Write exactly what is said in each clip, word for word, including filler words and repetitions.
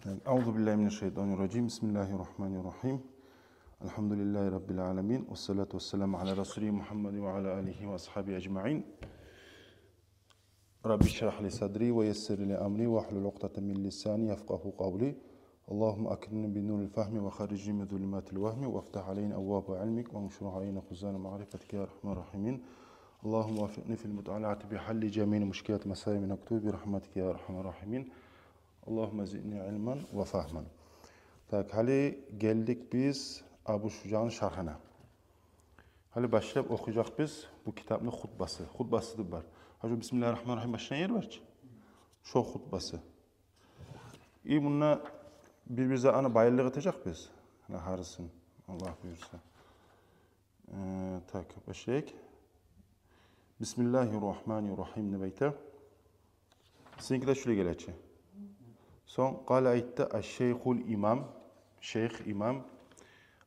أعوذ بالله من الشيطان الرجيم. بسم الله الرحمن الرحيم. الحمد لله رب العالمين. والصلاة والسلام على رسوله محمد وعلى آله وأصحابه أجمعين. رب اشرح لي صدري ويسر لي أمري واحلل عقدة من لساني يفقهوا قولي. اللهم أكرمني بنور الفهم وخرجني من ظلمات الوهم وافتح علينا أبواب علمك وانشر علينا خزائن معرفتك يا أرحم الراحمين. اللهم وفقني في المطالعة بحل جميع مشكلات مسائل من مكتوب برحمتك يا أرحم الراحمين. اللهم زدني علما وفهما. Так, гьали гелдик биз Абу Шужагъны шаргьына. Гьали башлап охуйжакъбыз бу китапны хутбасы. Хутбасы деп бар. Гьажу бисмиллагьи ррагьмани ррагьим башлайгъан ер бар чы. Шо хутбасы. И мунда бир-бир затны баянлыкъ этежекбиз. Гьана гьарисин, Аллагь буюрса. Э, так, башлайыкъ. Бисмиллагьи ррагьмани ррагьим деп айта. Сизинки де шулай геле чи. Сонг къала, айтды, аш-шайхул имам, шайх имам,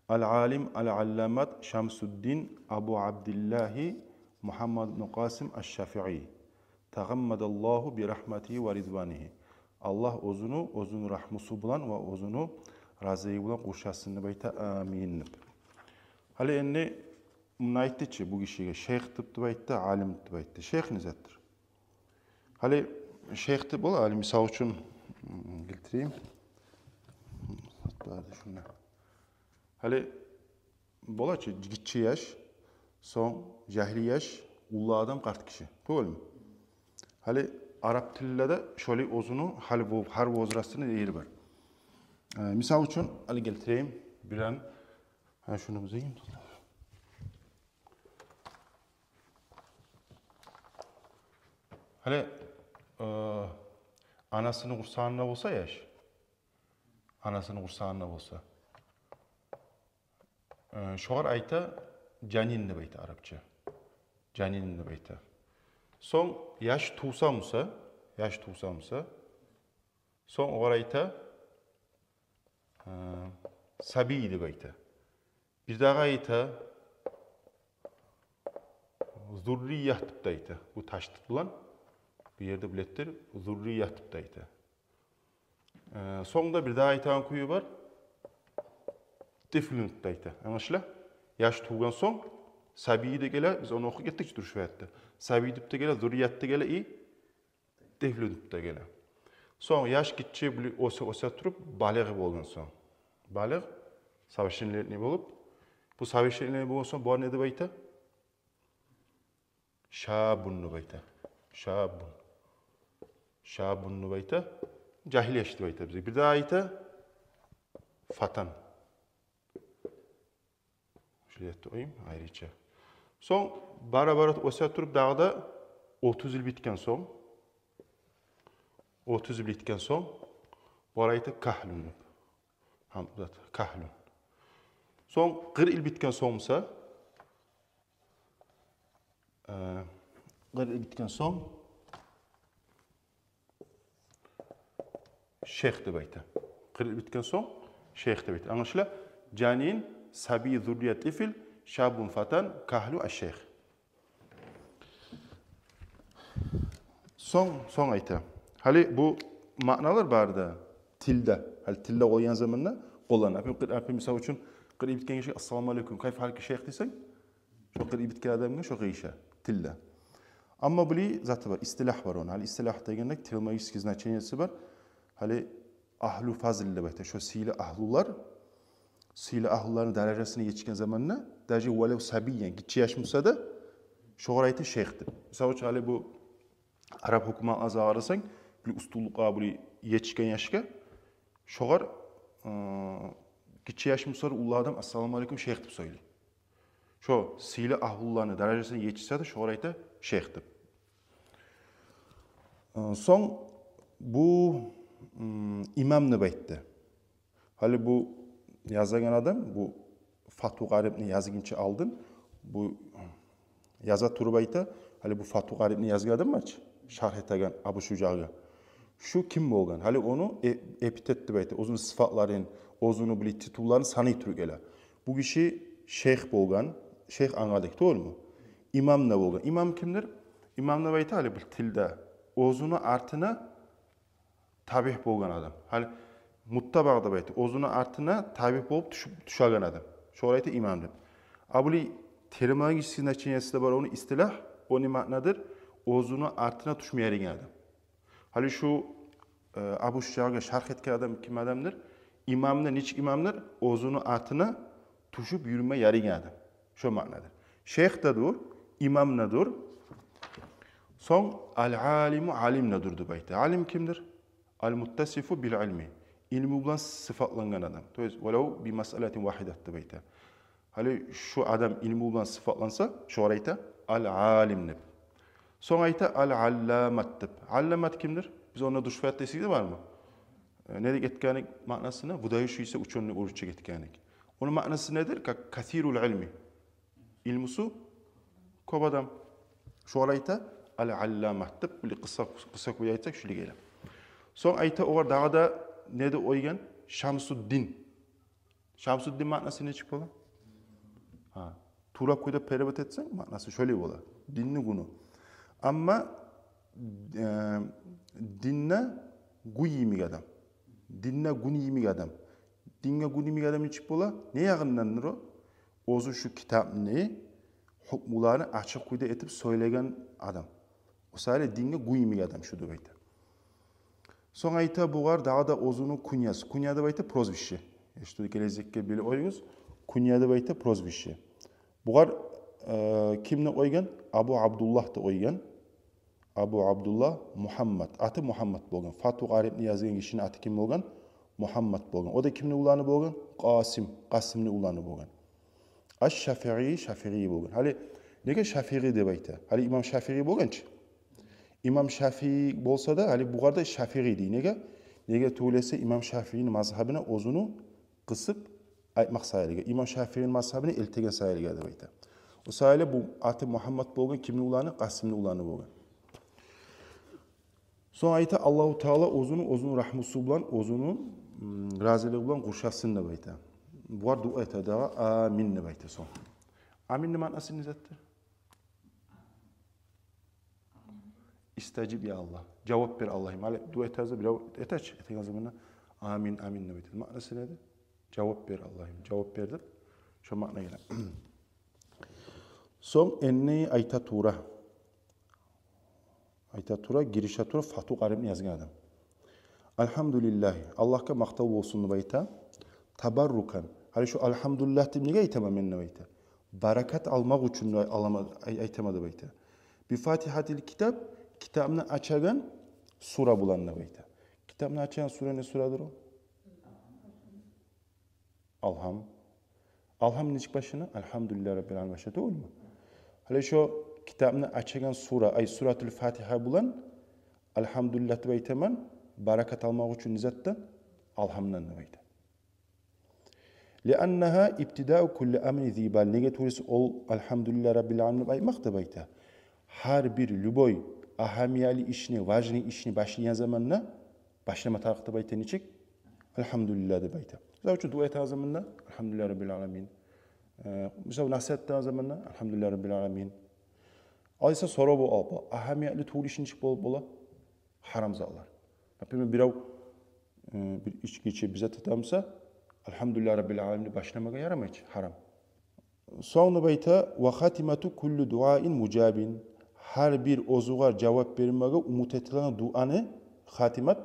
ал-алим ал-алламат Шамсуддин Абу Абдиллагьи Мугьаммад ибну Къасим аш-Шафии, тагъаммадаллагьу би рагьматигьи ва ризванигьи. Аллагь оьзюню, оьзюню рагьмусу булан ва оьзюню разилиги булан къуршасын деп айта, амин деп. Гьали энни муну айтды чы бу гишиге, шайх деп, деп айтды, алим деп айтды. Шайх не затдыр? Гьали шайх деп бола, гьали мисал учун, м, гелтирейим. Барды шунда. Гьали бола чы гиччи яш, сонг жагьил яш, уллу адам, къарт гиши. Тюгюлмю? Гьали араб тилде де шолай оьзюню гьали бу гьар возрастны ери бар. Э, мисал учун, гьали гелтирейим биран. Гьа, шуну бузайым. Гьали, э, анасыны къурсагъында болса яш, анасыны къурсагъында болса, э, шогъар айта жанин деп айта арабча. Жанин деп айта. Сонг яш тувса буса, яш тувса буса, сонг огъар айта, э, сабий деп айта. Бирдагъы айта, зуррият деп де айта. Бу ташдид булан бу ерде билетдир, зуррият деп де айта. Э, сонг да бирдагъы айтагъан кюю бар, тифлюн деп де айта. Англашыла? Яш тувгъан сонг сабий де геле, биз ону охуп гетдик чи дурус ваятда. Сабий деп де геле, зуррият да геле, и тифлюн деп де геле. Сонг яш гиччи били оьсе, оьсе туруп, балигъ болгъан сонг. Балигъ, совершеннолетний болуп, бу совершеннолетний болгъан сонг, бугъар не деп айта? Шабун деп айта. Шабун. Шабун деп айта. Жагьил яш деп айта бизге. Бирдагъы айта фатан. Шулай этип къояйым айрыча. Сонг бара-бара оьсе туруп, дагъы да отуз йыл битген сонг, отуз йыл битген сонг, бугъар айта кагьлюн деп. Гьам, зат, кагьлюн. Сонг къыркъ йыл битген сонг буса, э, къыркъ йыл битген сонг, шайх деп айта. Къыркъ йыл битген сонг шайх деп айта. Англашыла? Жанин, сабий, зуррият, тифл, шабун, фатан, кагьлю, аш-шайх. Сонг, сонг айта. Гьали бу маъналар бары да тилде. Гьали тилде къойгъан заманда къоллана. Апи, къыр-, апи, мисал учун, къыркъ йыл битген гиши, «Ассаламу алейкум, кайф гьалик, шайх?» десенг, шо къыркъ йыл битген адамгъа шо къыйыша тилде. Амма били заты бар, истилагь бар ону. Гьали истилагь дегенде терминологический значениеси бар. Гьали агьлу фазл деп айта. Шо сыйлы агьлулар, сыйлы агьлуланы даражасына етишген заманда, даже валев сабиян, гиччи яш буса да, шогъар айта шайх деп. Мисал учун, гьали бу араб гьукуматлагъа къарасанг, били устунлукъгъа, били етишген яшгъа, шогъар, э, гиччи яш буса да, уллу адам, «Ассаламу алейкум, шайх», деп сёйлей. Шо сыйлы агьлуланы даражасына етишсе де, шогъар айта шайх деп. Э, сонг бу, м, имам деп айтды. Гьали бу язагъан адам, бу Фату Гъарибни язгъынча алдын, бу яза туруп айта, гьали бу Фату Гъарибни язгъан адам бар чы, шаргь этеген Абу Шужагъгъа. Шу ким болгъан? Гьали ону э-, эпитет деп айта, оьзюню сыфатларын, оьзюню били титулларын санай туруп геле. Бу гиши шайх болгъан, шайх англадыкъ, тюгюлмю? Имам да болгъан. Имам кимдир? Имам деп айта, гьали бу тилде оьзюню артына табигъ болгъан адам. Гьали Муттабаъ деп айта, оьзюню артына табиъ болуп тюшюп, тюшеген адам. Шогъар айта имам деп. А булай терминологический значениеси де бар ону, истилагь, о не маънадыр? Оьзюню артына тюшме ярайгъан адам. Гьали шу, э, Абу Шужагъгъа шаргь этген адам ким адамдыр? Имамдыр, нечик имамдыр? Оьзюню артына тюшюп юрюме ярайгъан адам. Шо маънадыр. Шейх де дюр, имам да дюр. Сонг ал-алиму, алим де дюр деп айта. Алим кимдир? Ал-муттасифу бил илми. Илму булан сыфатлангъан адам. То есть, валав би масъалатин вагьидат деп айта. Гьали шу адам илму булан сыфатланса, шогъар айта ал-алим деп. Сонг айта ал-алламат деп. Алламат кимдир? Биз онда душ фаят десек де бармы? Э, не деп этгенлик маънасын, выдающийся учёный, орусча этгенлик. Ону маънасы недир? Как касирул илми. Илмусу кёп адам. Шогъар айта ал-алламат деп, булай къысгъа, къысгъа кюйде айтсакъ, шулай геле. Сонг айта, огъар дагъы да не деп къойгъан? Шамсуддин. Шамсуддин маънасы нечик бола? Гьа, тувра кюйде перевод этсенг, маънасы шолай бола. Динни гюню. Амма, э, динде гюн йимик адам. Динде гюн йимик адам. Динге гюн йимик адам нечик бола? Не ягъындандыр о? Оьзю шу китапны гьукмуларын ачыкъ кюйде этип сёйлеген адам. О саялы динге гюн йимик адам шу деп айта. Сонг айта бугъар дагъы да оьзюню куньясы. Кунья деп айта прозвище. Э, что гележекге билип къоюгъуз. Кунья деп айта прозвище. Бугъар, э, ким деп къойгъан? Абу Абдуллагь деп къойгъан. Абу Абдуллагь Мугьаммад. Аты Мугьаммад болгъан. Фату Къарибни язгъан гишини аты ким болгъан? Мугьаммад болгъан. О да кимни уланы болгъан? Къасим. Къасимни уланы болгъан. Аш-Шафигъи, Шафигъи болгъан. Гьали неге Шафигъи деп айта? Гьали имам Шафигъи болгъан чы. Имам Шафигъи болса да, гьали бугъар да Шафигъи дей. Неге? Неге тюгюл эсе имам Шафигъини мазгьабына оьзюню къысып айтмакъ саялыгъа. Имам Шафигъини мазгьабына элтеген саялыгъа деп айта. О саялы бу аты Мугьаммад болгъан кимни уланы? Къасимни уланы болгъан. Сонг айта, Аллагьу Таала оьзюню, оьзюню рагьмусу булан, оьзюню, м, разилиги булан къуршасын деп айта. Бугъар дуа эте дагъы, амин деп айта сонг. Аминни маънасы не затдыр? Истажиб, я Аллагь. Жавап бер, Аллагьым. Гьали дуа этеген заманда бирев эте чи, этеген заманда амин, амин деп айта. Маънасы недир? Жавап бер, Аллагьым, жавап бер деп. Шо маъна геле. Сонг энни айта тура. Айта тура, гирише тура Фату Къарибни язгъан адам. Алгьамдулиллагьи, Аллагьгъа макътав болсун деп айта. Табаррукан. Гьали шу алгьамдулиллагь деп неге айтаман мен деп айта. Баракат алмакъ учун деп алама-, ай-, айтаман деп айта. Би фатигьатил китаб, китапны ачагъан сура булан деп айта. Китапны ачагъан сура не сурадыр о? Алгьам. Алгьам нечик башлана? Алгьамдулиллагьи раббил аламин башлана, тюгюлмю? Гьали шо китапны ачагъан сура, ай, суратул Фатигьа булан алгьамдулиллагь деп айтаман, баракат алмакъ учун не затдан? Алгьамдан деп айта. Лианнагьа ибтидау кулли амрин зи бал. Неге тюгюл эсе ол алгьамдулиллагьи раббил аламин деп айтмакъ деп айта. Гьар бир любой агьамиятлы ишни, важный ишни башлайгъан заманда башлама тарыкъ деп айта нечик? Алгьамдулиллагь деп айта. Мисал учун, дуа этеген заманда алгьамдулиллагьи раббил аламин. Э, мисал, насигьат этеген заманда алгьамдулиллагьи раббил аламин. Алайса сорав бу, бу агьамиятлы тюгюл иш нечик болуп бола? Гьарам затлар. Например, бирев, э, бир ички ичип, бир зат этемсе, алгьамдулиллагьи раббил аламин деп башламагъа ярамай чы, гьарам. Сонг деп айта, ва хатимату кулли дуаин мужабин. Гьар бир оьзюгъар жавап бермеге умут этилген дуаны хатимат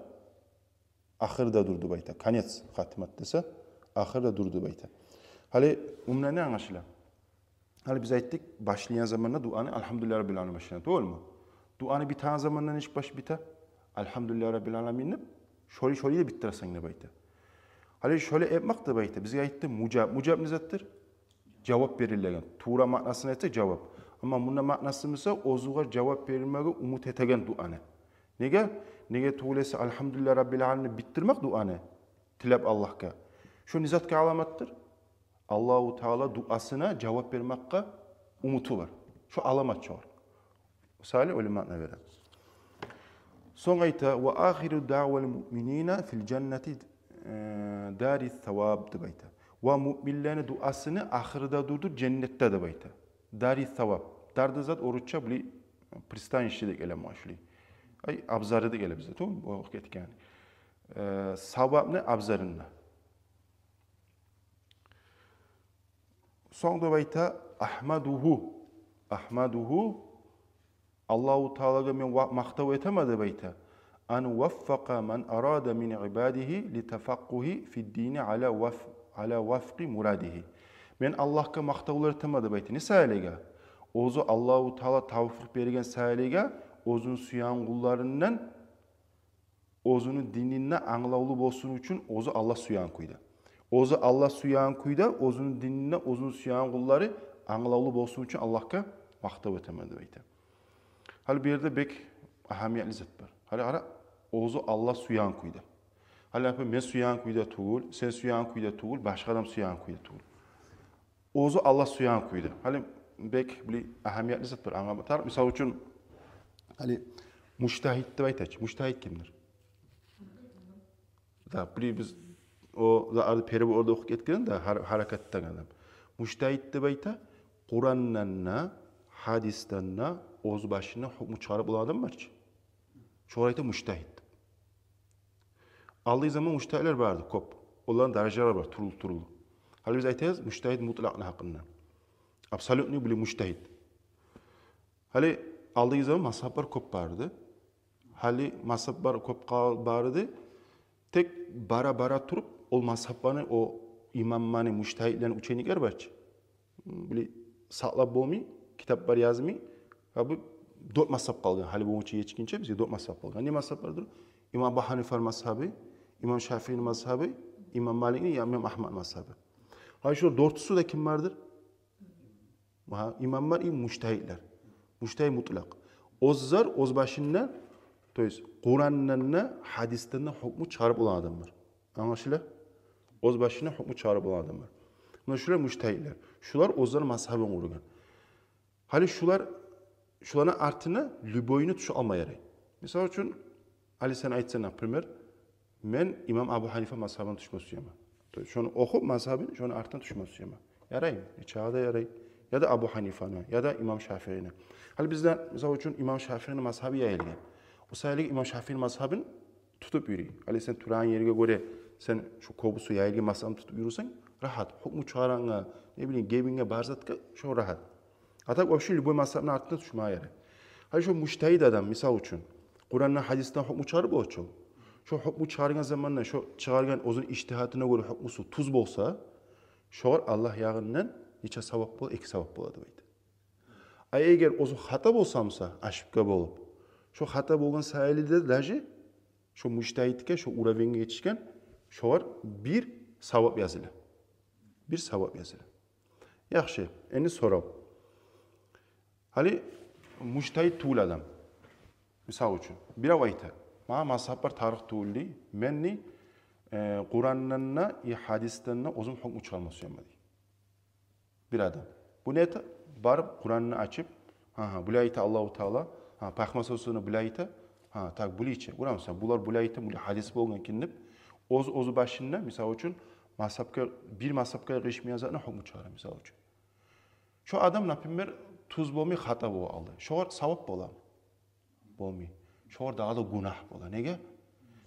ахырда дур деп айта. Конец, хатимат десе, ахырда дур деп айта. Гьали мундан не англашыла? Гьали биз айтдыкъ, башлайгъан заманда дуаны алгьамдулиллагьи раббил аламин башлана, тюгюлмю? Дуаны битеген заманда нечик баш бита? Алгьамдулиллагьи раббил аламин деп, шолай, шолай да битдиресен деп айта. Гьали шолай этмакъ деп айта. Бизге айтды, мужаб. Мужаб не затдыр? Жавап берилеген. Тувра маънасын айтса, жавап. Амма мунда маънасы буса, оьзюгъар жавап берилмеге умут этеген дуаны. Неге? Неге тюгюл эсе алгьамдулиллагьи раббил аламин деп битдирмек дуаны, тилеп Аллагьгъа. Шо не затгъа аламатдыр? Аллагьу Таала дуасына жавап бермекге умуту бар. Шо аламат шогъар. Мисали, олай маъна бере. Сонг айта, ва ахиру даъвал муъминина фил жаннати, э, дари саваб деп айта. Ва муъминлени дуасыны ахыры да дурдур женнетде деп айта. Дари саваб. Дар деген зат орусча, биле, пристанище деп геле, машли. Ай, абзары деп геле бизде, тюгюлмю? О, гетген. э, савабны абзарында. Сонг деп айта: «Агьмадугьу». Агьмадугьу, Аллагьу Таалагъа мен ва-, макътав этемен деп айта. «Ан ваффакъа ман арада мин ибадигьи ли тафаккугьи фид дини ала ваф-, ала вафкъи мурадигьи». Мен Аллагьгъа макътавлар этемен деп айта. Не саялыгъа? Оьзю Аллагьу Таала тавфикъ берген саялыгъа, оьзюню сюйген къулларындан оьзюню дининде англавлу болсун учун, оьзю Аллагь сюйген кюйде. Оьзю Аллагь сюйген кюйде, оьзюню дининде оьзюню сюйген къуллары англавлу болсун учун Аллагьгъа макътав этемен деп айта. Гьали бу ерде бек агьамиятлы зат бар. Гьали къара, оьзю Аллагь сюйген кюйде. Гьали, например, мен сюйген кюйде тюгюл, сен сюйген кюйде тюгюл, башгъа адам сюйген кюйде тюгюл. Оьзю Аллагь сюйген кюйде. Гьали бек бир агьамиятлы зат бар, англама тарыкъ. Мисал учун, гьали мужтагьид деп айтайыкъ. Мужтагьид кимдир? Да, бир биз о да арды переводда охуп гетген да, гьар-, гьаракатдагъы адам. Мужтагьид деп айта, Къурандан да, гьадисден де оьз башына гьукму чыгъарып болагъан адам бар чы. Шогъар айта мужтагьид. Алдагъы заман мужтагьидлер бар эди кёп. Оланы даражалары бар, тюрлю-тюрлю. Гьали биз айтабыз мужтагьид мутлакъны гьакъында. Абсолютный бир мужтагьид. Гьали алдагъы заман мазгьаблар кёп бар эди. Гьали мазгьаблар кёп къал-, бар эди. Тек бара-бара туруп, ол мазгьабланы, о имамланы, мужтагьидлени учениклери бар чы. Бир сакълап болмай, китаплар язмай. Гьа, бу дёрт мазгьаб къалгъан. Гьали бугюнче етишгинче бизге дёрт мазгьаб къалгъан. Не мазгьаблардыр? Имам Абу Ханифаны мазгьабы, имам Шафиини мазгьабы, имам Маликни, имам Агьмадны мазгьабы. Гьали шо дёртюсю де ким бардыр? Гьа, имамлар и мужтагьидлер. Мужтагьид мутлакъ. Оьзлер оьз башында, то есть Къурандан да, гьадисден де гьукму чыгъарып болагъан адамлар. Англашыла? Оьз башына гьукму чыгъарып болагъан адамлар. Муна шулар мужтагьидлер. Шулар оьзлени мазгьабын къургъан. Гьали шулар, шуланы артына любойну тюшюп алма ярай. Мисал учун, гьали сен айтсанг, например, мен имам Абу Ханифа мазгьабына тюшме сюемен. То есть шону охуп мазгьабын, шону артына тюшме сюемен. Ярай, нечакъы да ярай. Яда Абу Ханифаны, яда имам Шафиини. Гьали бизде, мисал учун, имам Шафиини мазгьабы яйылгъан. О саялы имам Шафиини мазгьабын тутуп юрюй. Гьали сен турагъан ерге гёре, сен шо кёбюсю яйылгъан мазгьабны тутуп юрюсенг, рагьат. Гьукму чыгъарагъангъа, не билейим, гебинге, бар затгъа шо рагьат. А так вообще любой мазгьабны артына тюшмеге ярай. Гьали шо мужтагьид адам, мисал учун, Къурандан, гьадисден гьукму чыгъарып болчу. Шо гьукму чыгъаргъан заманда, шо чыгъаргъан оьзюню ижтигьадына гёре гьукмусу тюз болса, шогъар Аллагь ягъындан нече савап бола? Эки савап бола деп айта. А эгер оьзю хата болса буса, ошибка болуп, шо хата болгъан саялы да даже шо мужтагьидге, шо уровеньге етишген, шогъар бир савап языла. Бир савап языла. Яхшы, энди сорав. Гьали мужтагьид тюгюл адам. Мисал учун, бирев айта: «Магъа мазгьаблар тарыкъ тюгюл, – дей, – мен, – дей, – э, Къурандан да, и гьадисден де оьзюм гьукму чыгъарма сюемен», – дей. Бир адам. Бу не эте? Барып Къуранны ачып, гьа, гьа, булай айта Аллагьу Таала, гьа, Пайхаммар саллаллагьу алайгьи ва саллам булай айта, гьа, так, булай чы. Гёремисен, булар булай айта, булай гьадис болгъан экен деп, оьз, оьз башында, мисал учун, мазгьабгъа, бир мазгьабгъа къыйышмайгъан затны гьукму чыгъара, мисал учун. Шо адам, например, тюз болмай, хата болуп къалды. Шогъар савап боламы? Болмай. Шогъар дагъы да гюнагь бола. Неге?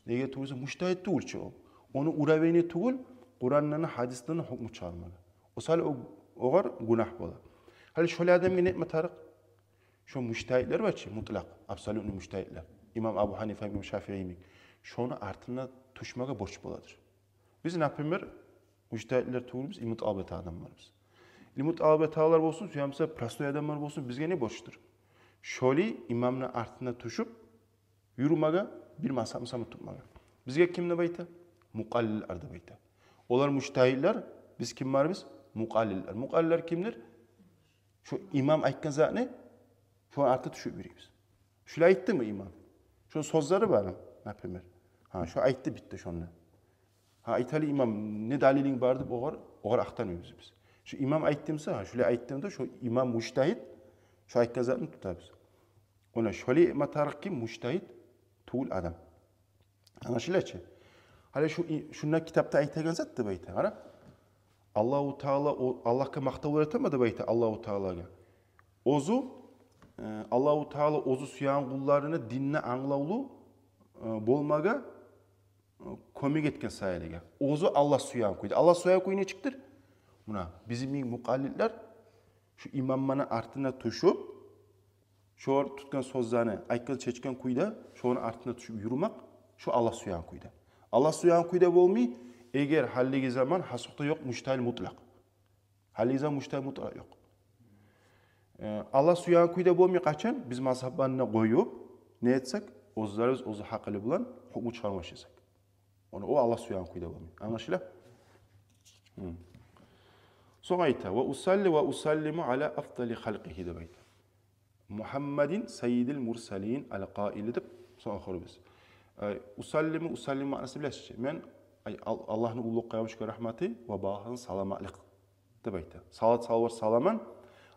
Неге тюгюл десе, мужтагьид тюгюл чю о. Ону уровени тюгюл Къурандан, гьадисден гьукму чыгъармагъа. О саялы о, огъар гюнагь бола. Гьали шолай адамгъа не этме тарыкъ? Шо мужтагьидлер бар чы, мутлакъ, абсолютный мужтагьидлер. Имам Абу Ханифа, имам Шафии йимик. Шону артына тюшмеге борч боладыр. Биз, например, мужтагьидлер тюгюлбюз, илму талап этеген адамларбыз. Илму талап этегенлер болсун, сюемсе простой адамлар болсун, бизге не борчдур? Шолай имамны артына тюшюп юрюмеге, бир мазгьабны сама тутмагъа. Бизге ким деп айта? Мукъаллидлер деп айта. Олар мужтагьидлер, биз ким барбыз? Мукъаллидлер. Мукъаллидлер кимдир? Шо имам айтгъан затны, шону артына тюшюп юрюйбюз. Шулай айтдымы имам? Шо сёзлери бармы, например? Гьа, шо айтды, битди шонда. Гьа, айталы, имам, не далилинг бар деп огъар, огъар ахтармайбыз биз. Шо имам айтды буса, гьа, шулай айтды деп, шо имам мужтагьид, шо айтгъан затын тутабыз. Она шолай этме тарыкъ ки, мужтагьид тюгюл адам. Англашыла чы? Гьали шу и-, шунда китапда айтагъан зат деп айта, къара. Аллагьу Таала, о, Аллагьгъа макътавлар этемен деп айта, Аллагьу Таалагъа. Оьзю, э, Аллагьу Таала оьзю сюеген къулларыны динни англавлу, э, болмагъа кёмек этген саялыгъа. Оьзю Аллагь сюеген кюйде. Аллагь сюеген кюй нечикдир? Муна, бизин йимик мукъаллидлер шу имамланы артына тюшюп, шолар тутгъан сёзлени айтгъан, чечген кюйде, шоланы артына тюшюп юрюмек, шу Аллагь сюеген кюйде. Аллагь сюеген кюйде болмай, эгер гьалиги заман гьасукъда ёкъ мужтагьид мутлакъ. Гьалиги заман мужтагьид мутлакъ ёкъ. Э, Аллагь сюеген кюйде болмай къачан, биз мазгьабланы къоюп, не этсек, оьзлерибиз оьз гьакъылы булан гьукму чыгъарма башласакъ. Ону, о Аллагь сюеген кюйде болмай. Англашыла? Гьм. Сонг айта: «Ва усалли ва усаллиму аля афдали халкъигьи», — деп айта. «Мухаммадин сайидил мурсалин аль-къаили», — деп сонг охурбуз. Э, усаллиму, усаллиму маънасын билесиз чи. Мен, ай, Ал-, Аллагьны уллу къыямат гюн рагьматы ва барына саламатлыкъ деп айта. Салат салават саламан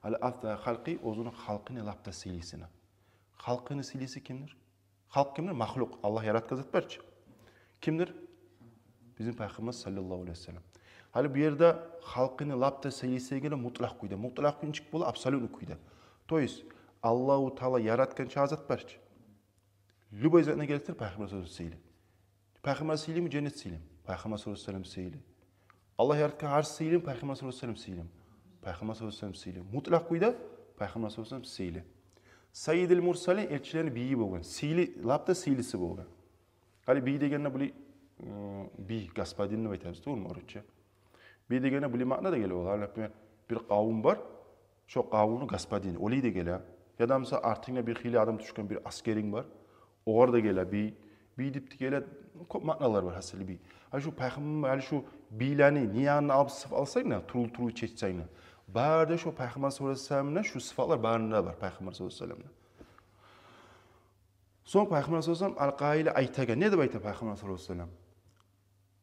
аля афдали халкъи, оьзюню халкъыны лап да сыйлысына. Халкъыны сыйлысы кимдир? Халкъ кимдир? Махлукъ. Аллагь яратгъан зат бар чы. Кимдир? Бизин Пайхаммар саллаллагьу алайгьи ва саллам. Гьали бу ерде халкъыны лап да сыйлысы геле мутлакъ кюйде. Мутлакъ кюй нечик бола? Абсолютный кюйде. То есть, Аллагьу Таала яратгъан чакъы зат бар чы. Любой затны гелтир, Пайхаммар саллаллагьу алайгьи ва саллам сыйлы. Пайхаммар сыйлымы, женнет сыйлымы? Пайхаммар саллаллагьу алайгьи ва саллам сыйлы. Аллагь яратгъан арш сыйлымы, Пайхаммар саллаллагьу алайгьи ва саллам сыйлымы? Пайхаммар саллаллагьу алайгьи ва саллам сыйлы. Мутлакъ кюйде Пайхаммар саллаллагьу алайгьи ва саллам сыйлы. Сайидил мурсалин, элчилени бийи болгъан. Сыйлы, лап да сыйлысы болгъан. Гьали бий дегенде булай, ы, бий, господин деп айтабыз, тюгюлмю, орусча? Бий дегенде булай маъна да геле ол. Гьали, например, бир къавум бар, шо къавумну господини, олай да геле. Яда, мисал, артынгда бир хыйлы адам тюшген бир аскеринг бар, огъар да геле бий. Бий деп де геле, кёп маъналар бар, гьасили, бий. Гьали шу пайхаммар, гьали шу бийлени не янына алып сыф алсанг да, тюрлю-тюрлю чечсенг де, бары да шо Пайхаммар саллаллагьу алайгьи ва салламда шу сыфатлар барында бар, Пайхаммар саллаллагьу алайгьи ва салламда. Сонг Пайхаммар саллаллагьу алайгьи ва саллам аль-къаили айтагъан. Не деп айта Пайхаммар саллаллагьу алайгьи ва саллам?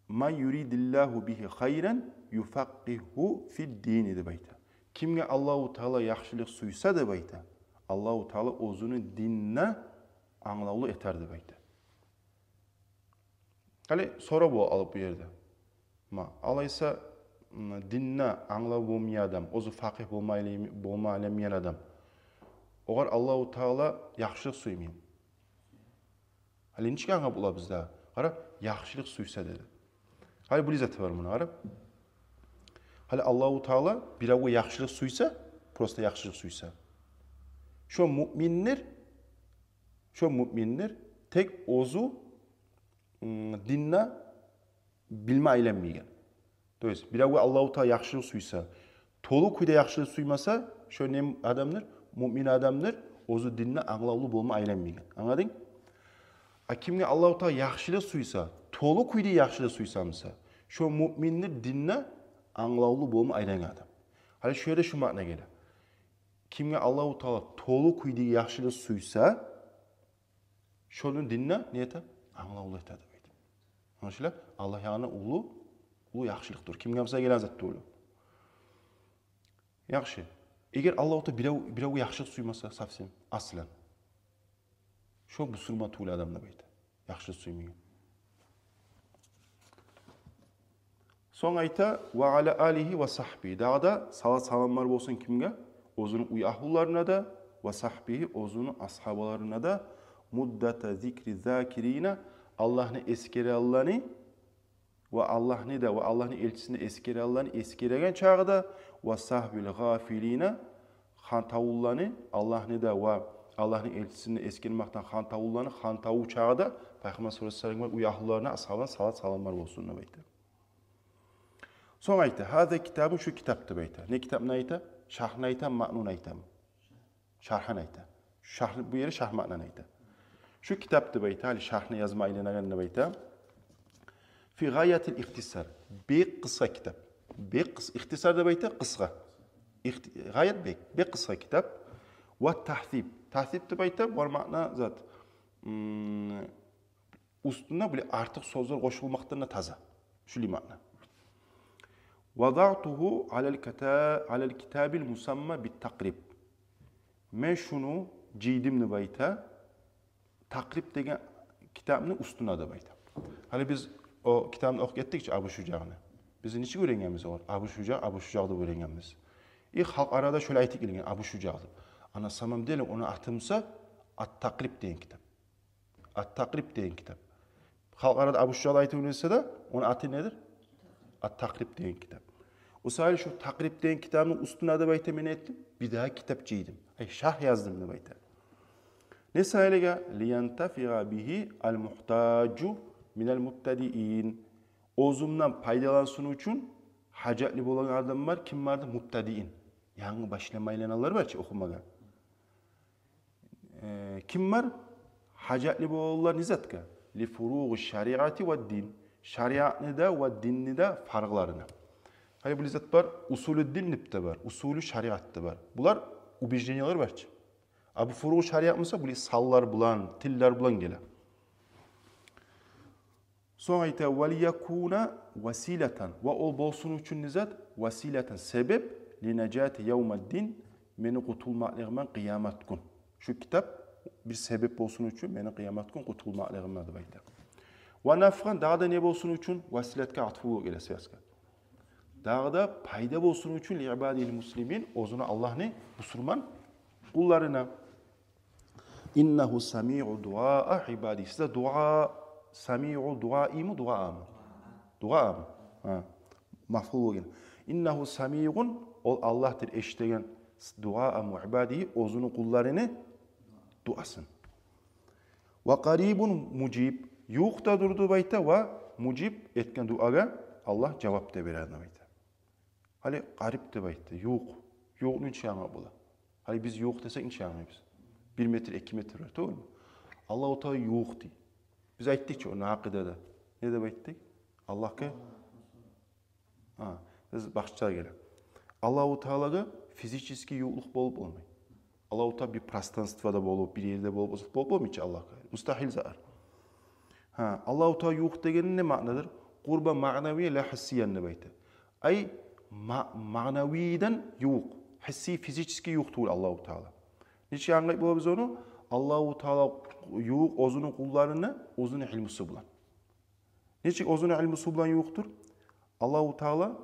«Ман юридиллагьу бигьи хайран юфакъкъигьгьу фиддини», — деп айта. Кимге Аллагьу Таала яхшылыкъ сюйсе, деп айта, Аллагьу Таала оьзюню динде англавлу этер, деп айта. Гьали сорав бола алып бу ерде. Ма, алайса, м, динде англавлу болмайгъан адам, оьзю факъигь болмай, болма айланмайгъан адам, огъар Аллагьу Таала яхшылыкъ сюймейми? Гьали нечик англап болабыз да? Къара, яхшылыкъ сюйсе деди. Гьали булай заты бар муну, къара. Гьали Аллагьу Таала биревге яхшылыкъ сюйсе, просто яхшылыкъ сюйсе, шо муъминдир, шо муъминдир, тек оьзю, м, динде билме айланмайгъан. То есть, биревге Аллагьу Таала яхшылыкъ сюйсе, толу кюйде яхшылыкъ сюймесе, шо не адамдыр? Муъмин адамдыр, оьзю динде англавлу болма айланмайгъан. Англадынг? А кимге Аллагьу Таала яхшылыкъ сюйсе, толу кюйде яхшылыкъ сюйсе, мисал, шо муъминдир, динде англавлу болма айлангъан адам. Гьали шу ерде шу маъна геле. Кимге Аллагьу Таала толу кюйде яхшылыкъ сюйсе, шону динде не эте? Англавлу эте, деп айта. Англашыла? Аллагь ягъына уллу, уллу яхшылыкъдыр. Кимге буса гелеген зат тюгюл. Яхшы. Эгер Аллагьу Таала бирев, биревге яхшылыкъ сюймесе совсем, аслан, шо бусурман тюгюл адам, деп айта. Яхшылыкъ сюймейген. Сонг айта: «Ва аля алигьи ва сагьбигьи». Дагъы да салат-саламлар болсун кимге? Оьзюню уьягьлюлерине де, «ва сагьбигьи», оьзюню асгьабаларына да, «муддата зикри закирина», Аллагьны эсгерегенлени ва Аллагьны да, ва Аллагьны элчисин де эсгерегенлени эсгереген чагъы да, «ва сагьвил гъафилина», хантавлуланы, Аллагьны да ва Аллагьны элчисин де эсгермекден хантавлуланы хантаву чагъы да, Пайхаммар саллаллагьу алайгьи ва саллам уьягьлюлерине, асгьабына салат-саламлар болсун, деп айта. Сонг айта: «Гьаза китабун», шу китап, деп айта. Не китапны айта? Шаргьны айтамы, матнуну айтамы? Шаргьын айта. Шаргь, бу ерде шаргь маънаны айта. Шу китап, деп айта, гьали шаргьны язма айланагъан, деп айта. «Фи гъаятил ихтисар». Бек къысгъа китап. Бек къыс-, ихтисар деп айта къысгъа. Ихти-, гъаят бек, бек къысгъа китап. «Ва тагьзиб». Тагьзиб деп айта, бар маъна зат. М, уьстюне булай артыкъ сёзлер къошулмакъдан да таза. Шулай маъна. «Вадагьтугьу аля кита-, аля китабил мусамма бит такъриб». Мен шуну жыйдым, деп айта, «Такъриб» деген китапны уьстюне, деп айта. Гьали биз о китапны охуп гетдик чи, Абу Шужагъны. Биз нечик уьйренгенбиз огъар? Абу Шужагъ, Абу Шужагъ деп уьйренгенбиз. И халкъ арада шолай айтып гелген, Абу Шужагъ деп. А на самом деле ону аты буса «Ат-Такъриб» деген китап. «Ат-Такъриб» деген китап. Халкъ арада Абу Шужагъ деп айтып юрюлсе де, ону аты недир? Ат-Такъриб деген китап. О саялы шу Такъриб деген китабыны уьстюне деп айта, мен этдим, бир дагъы китап жыйдым. Ай, шаргь яздым деп айта. Не саялыгъа? Лиянтафиа бигьи ал-мугьтажу минал мубтадиин. Оьзюмден пайдалансын учун гьажатлы болагъан адамлар ким барды? Мубтадиин. Янгы башлама айланалар бар чы охумагъа. Э, ким бар? Гьажатлы болагъанлар не затгъа? Ли фуругъи шариати ва дин. Шариатны да ва динни де фаркъларына. Гьали бу зат бар, усулу дин деп де бар, усулу шариат да бар. Булар убеждениялар бар чы. А бу фуругъу шариат буса, бу санлар булан, тиллер булан геле. Сонг айта: «Ва лиякуна василатан». Ва ол болсун учун не зат? Василатан, себеп, ли нажати явмаддин, мени къутулмакълыгъымдан къыямат гюн. Шу китап бир себеп болсун учун мени къыямат гюн къутулмакълыгъымдан деп айта. Ва нафгъан, дагъы да не болсун учун? Василатгъа атфу болуп геле, связка. Дагъы да пайда болсун учун, ли ибадил муслимин, оьзюню Аллагьны бусурман къулларына. Иннагьу самиу дуаа ибади. Сизде дуа, самиу дуаиму, дуааму? Дуааму. Гьа. Мафъул болгъан. Иннагьу самиун, ол Аллагьдыр эшитеген, дуааму ибади, оьзюню къулларыны дуасын. Ва къарибун мужиб. Ювукъ да дюр деп айта, ва мужиб, этген дуагъа Аллагь жавап да бере деп айта. Гьали къариб деп айтды, ювукъ. Ювукъну нечик англап бола? Гьали биз ювукъ десек, нечик англайбыз? Бир метр, эки метр бар, тюгюлмю? Аллагьу Таала ювукъ дей. Биз айтдыкъ чы ону акъидада. Не деп айтдыкъ? Аллагьгъа, гьа, биз башгъа геле. Аллагьу Таалагъа физический ювукълукъ болуп болмай. Аллагьу Таала бир пространствода болуп, бир ерде болуп, озокъ болуп болмай чы Аллагьгъа. Мустагьил зат. Гьа, Аллагьу Таала ювукъ дегени не маънадыр? Къурба маънавий ла гьиссиян деп айта. Ай, ма-, маънавийден ювукъ. Гьисси, физический ювукъ тюгюл Аллагьу Таала. Нечик англап болабыз ону? Аллагьу Таала ювукъ оьзюню къулларына оьзюню илмусу булан. Нечик оьзюню илмусу булан ювукъдур? Аллагьу Таала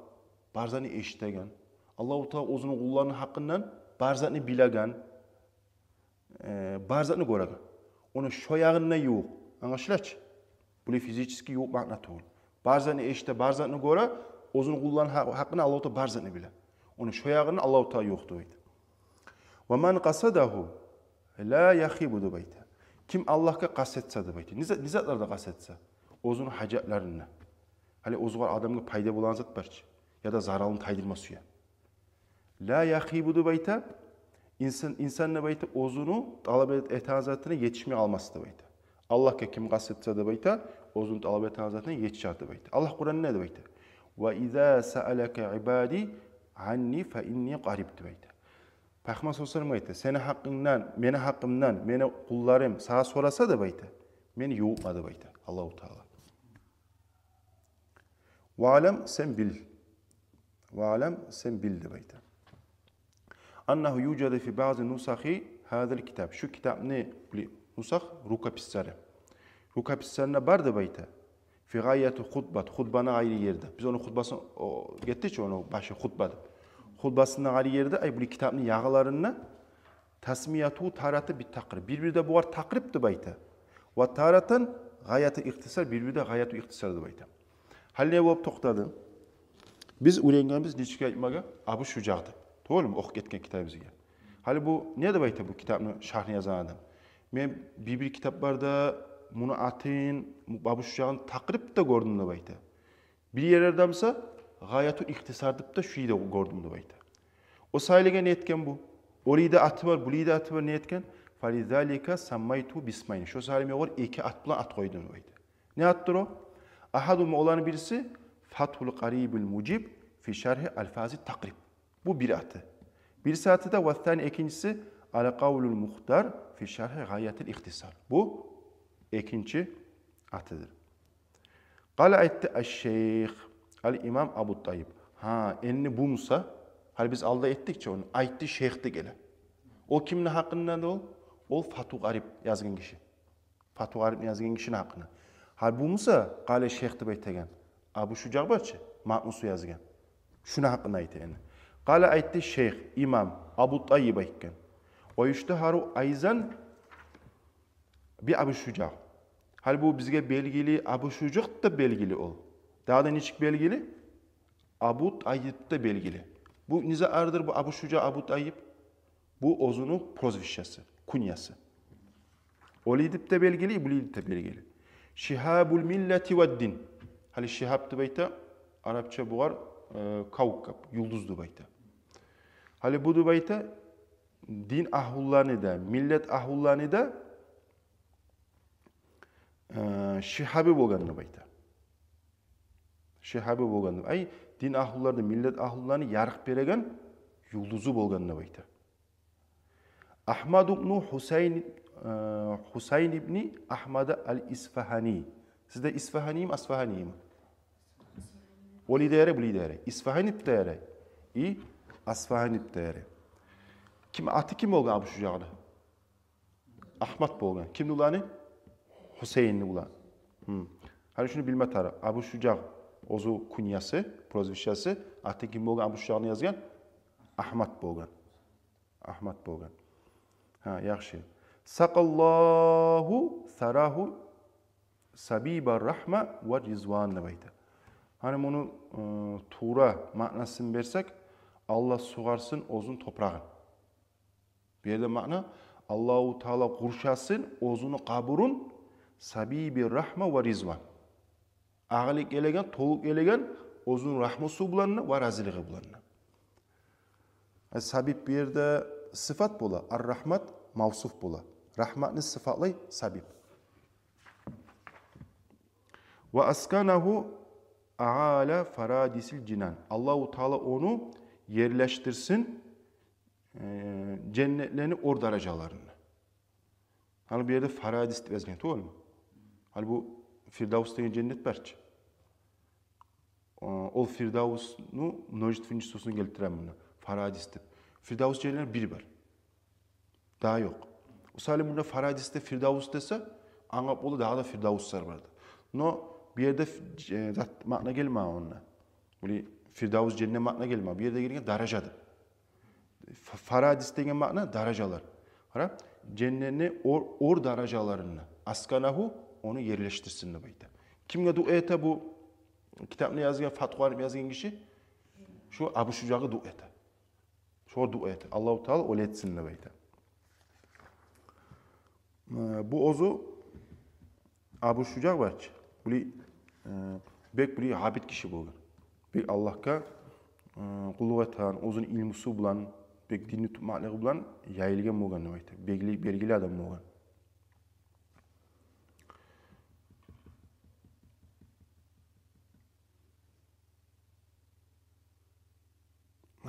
бар затны эшитеген. Аллагьу Таала оьзюню къулларыны гьакъындан бар затны билеген, э, бар затны гёреген. Ону шо ягъындан ювукъ. Англашыла чы? Бу физический ювукъ маъна тюгюл. Бар затны эшите, бар затны гёре, оьзюню къулларыны гьа-, гьакъында Аллагьу Таала бар затны биле. Ону шо ягъындан Аллагьу Таала ювукъ деп айта. Ва ман къасадагьу ла яхибу деп айта. Ким Аллагьгъа къаст этсе деп айта. Не за-, не затларда къаст этсе? Оьзюню гьажатларында. Гьали оьзюне, адамгъа пайда болагъан зат бар чы, яда заралын тайдырма сюе. Ла яхибу деп айта, инсан, инсан деп айта, оьзюню талап эт-, этеген затына етишмей къалмас деп айта. Аллагьгъа ким къаст этсе деп айта, оьзюню талап этеген затына етишер деп айта. Аллагь Къуранда не деп айта? Ва иза саалака ибади анни фа инни къариб деп айта. Пайхаммар саллаллагьу алайгьи ва саллам айта, сени гьакъынгдан, мени гьакъымдан, мени къулларым сагъа сораса деп айта, мен ювукъман деп айта Аллагьу Таала. Ва алам, сен бил. Ва алам, сен бил деп айта. Аннагьу южаду фи баъзи нусахи гьазал китаб. Шу китапны, били, нусах, рукописьлери. Рукописьлеринде бар деп айта. Фи гъайяти хутбат, хутбаны къайры ерде. Биз ону хутбасын, о, гетди чи ону башы хутба деп. Хутбасында къайры ерде, ай, били, китапны ягъаларында тасмияту тарата бит такъриб. Бир-бирде бугъар такъриб деп айта. Ва таратан гъаяту ихтисар, бир-бирде гъаяту ихтисар деп айта. Гьали не болуп токътады? Биз уьйренгенбиз нечик айтмагъа? Абу Шужагъ деп. Тувалымы охуп гетген китабыбызгъа. Гьали бу не деп айта бу китапны шаргьын язгъан адам? Мен бир-бир китап бар да, муну атын, Абу Шужагъны такъриб де гёрдюм деп айта. Бир ерлерде буса гъаятул ихтисар деп де шуну да гёрдюм деп айта. О саялыгъа не этген бу? Олай да аты бар, булай да аты бар, не этген? Фализалика саммайту бисмайни. Шо саялы мен огъар эки ат булан ат къойдум деп айта. Не аттыр о? Агьадугьума, оланы бириси, Фатгьул къарибил мужиб фи шаргьи алфази такъриб. Бу бир аты. Бириси аты да, ва сани, экинчиси, Ал къавлул мухтар фи шаргьи гъаятил ихтисар. Бу экинчи атыдыр. Къала, айтды, аш-шейх ал-имам Абу Тайиб. Гьа, энни бу буса, гьали биз алда этдик чи ону, айтды шейх деп геле. О кимни гьакъында эди ол? Ол Фатгьу Къариб язгъан гиши. Фатгьу Къарибни язгъан гишини гьакъында. Гьа, бу буса, къала шейх деп айтагъан Абу Шужагъ бар чы, Макъмусу язгъан. Шуну гьакъында айта энни. Къала, айтды шейх, имам Абу Тайиб айтгъан. Ва юштагьару айзан би Абу Шужагъ. Гьали бу бизге белгили, Абу Шужагь да белгили ол. Дагъы да нечик белгили? Абу Тайиб да белгили. Бу не затдыр бу Абу Шужагь, Абу Тайиб? Бу оьзюню прозвищасы, куньясы. Олай деп де белгили, булай деп де белгили. Шигьабул миллати вад дин. Гьали шигьаб деп айта, арапча бугъар, э, кавкаб, юлдуз деп айта. Гьали бу деп айта, дин агьлуланы да, миллет агьлуланы да, э, шигьабы болгъан деп айта. Шигьабы болгъан деп. Ай, дин агьлуланы, миллет агьлуланы ярыкъ береген юлдузу болгъан деп айта. Агьмад ибну Гьусайн, э, Гьусайн ибни Агьмад ал-Исфагьани. Сизде Исфагьаними, Асфагьаними? Олай да ярай, булай да ярай. Исфагьани деп де ярай. И Асфагьани деп де ярай. Ким, аты ким болгъан Абу Шужагьны? Агьмад болгъан. Кимни уланы? Гьусайинни уланы. Гьм. Гьали шуну билме тарыкъ. Абу Шужагь оьзю куньясы, прозвищасы, аты ким болгъан Абу Шужагьны язгъан? Агьмад болгъан. Агьмад болгъан. Гьа, яхшы. Сакъаллагьу сарагьу сабиба рагьма ва ризван деп айта. Гьали муну, э, тувра маънасын берсек, Аллагь сугъарсын оьзюню топурагъын. Бу ерде маъна, Аллагьу Таала къуршасын оьзюню къабурун сабиби рагьма ва ризван. Агъылыкъ гелеген, толукъ гелеген оьзюню рагьмусу булан да ва разилиги булан да. Э, сабиб бу ерде сыфат бола, ар-рагьмат мавсуф бола. Рагьматны сыфатлай сабиб. Ва асканагьу аъла фарадисил жинан. Аллагьу Таала ону ерлешдирсин, э, женнетлени оьр даражаларына. Гьали бу ерде фарадис деп язгъан, тюгюлмю? Гьали бу Фирдавс деген женнет бар чы. О, ол Фирдавсну множественный числосун гелтире мунда. Фарадис деп. Фирдавс женнетлер бир бар. Дагъы ёкъ. Мисалы, мунда фарадис де Фирдавс десе, англап болду, дагъы да Фирдавслар барды. Но бу ерде ф-, э, зат маъна гелмей онда. Булай Фирдавс женнет маъна гелмей. Бу ерде гелген даража деп. Ф-, фарадис деген маъна даражалар. Къара, женнетни оьр, оьр даражаларына. Асканагьу, ону ерлешдирсин деп айта. Кимге дуа эте бу китапны язгъан, Фатгьу Гъариб язгъан гиши? Шу Абу Шужагьгъа дуа эте. Шогъар дуа эте. Аллагьу Таала олай этсин деп айта. Э, бу оьзю Абу Шужагь бар чы, булай, э, бек булай абид гиши болгъан. Бек Аллагьгъа, э, къуллукъ этеген, оьзюню илмусу булан, бек динни тутмакълыгъы булан яйылгъан болгъан деп айта. Белгили, белгили адам болгъан.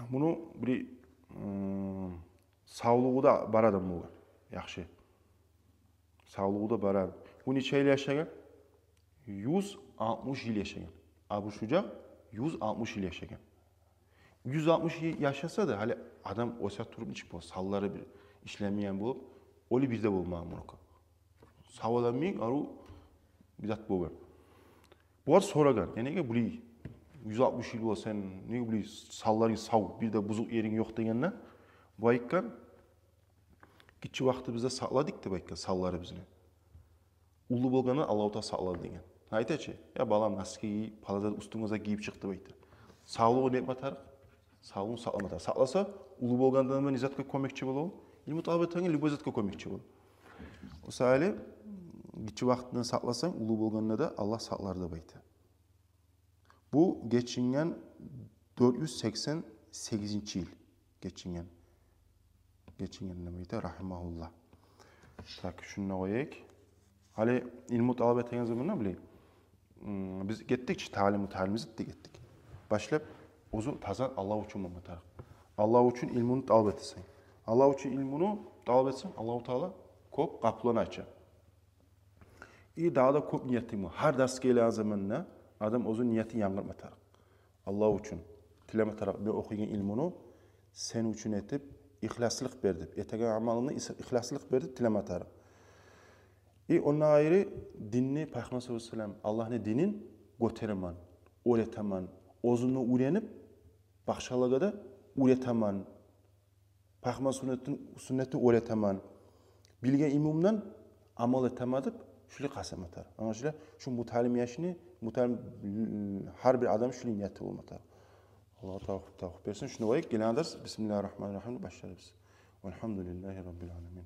Муну бир, м, савлугъу да бар адам болгъан. Яхшы. Савлугъу да бар адам. Бу нече йыл яшагъан? Юз алтмыш йыл яшагъан. Абу Шужагь юз алтмыш йыл яшагъан. Юз алтмыш йыл яшаса да, гьали адам оьсе туруп нечик бола, санлары бир ишлемейген болуп, оьлюп бир де болмагъан муну. Сав адам йимик, арив бир зат болгъан. Булар сорагъан: «Э, неге булай юз алтмыш йыл бола, сен неге булай санларынг сав, бир де бузукъ еринг ёкъ?» — дегенде, бу айтгъан: «Гиччи вакътибизде сакъладыкъ, — деп айтгъан, — санларыбызны. Уллу болгъанда Аллагьу Таала сакълады», — деген. Айта чы: «Я, балам, носки гий, палаза, уьстюнге зат гийип чыкъ», — деп айта. Савлугъун не этме тарыкъ? Савлугъун сакълама тарыкъ. Сакъласа, уллу болгъанда не затгъа кёмекчи бола ол? Илму талап этегенге любой затгъа кёмекчи бола. О саялы гиччи вакътинде сакъласанг, уллу болгъанда да Аллагь сакълар, деп айта. Бу гечинген дёрт юз сексен сегизинчи йыл. Гечинген. Гечинген, деп айта, рагьимагьуллагь. Так, шунда къояйыкъ. Гьали илму талап этеген заманда, биле, м, биз гетдик чи, таълиму, таълим биз де гетдик. Башлап, оьзю таза Аллагь учун болма тарыкъ. Аллагь учун илмуну талап этесен. Аллагь учун илмуну талап этсенг, Аллагьу Таала кёп къапуланы ача. И дагъы да кёп ниятынг бар. Гьар дарсгъа гелеген заманда адам оьзюню ниятын янгыртма тарыкъ. Аллагь учун тилеме тарыкъ, мен охуйгъан илмуну сен учун этип, ихласлыкъ бер деп, этеген амалымны ис-, ихласлыкъ бер деп тилеме тарыкъ. И ондан къайры динни, Пайхаммар саллаллагьу алайгьи ва саллам, Аллагьны динин гётеремен, уьйретемен, оьзюм де уьйренип, башгъалагъа да уьйретемен. Пайхаммар суннатын, суннатын уьйретемен. Билген илмумдан амал этемен деп, Шулай къасам этер. Англашыла, шу муталим яшны, муталим, гьар бир адам шулай нияты болма тарыкъ. Аллагь тавфикъ, тавфикъ берсин. Шуну къояйыкъ, гелеген дарс бисмиллагьи ррагьмани ррагьим башларбыз. Валгьамдулиллагьи раббил аламин.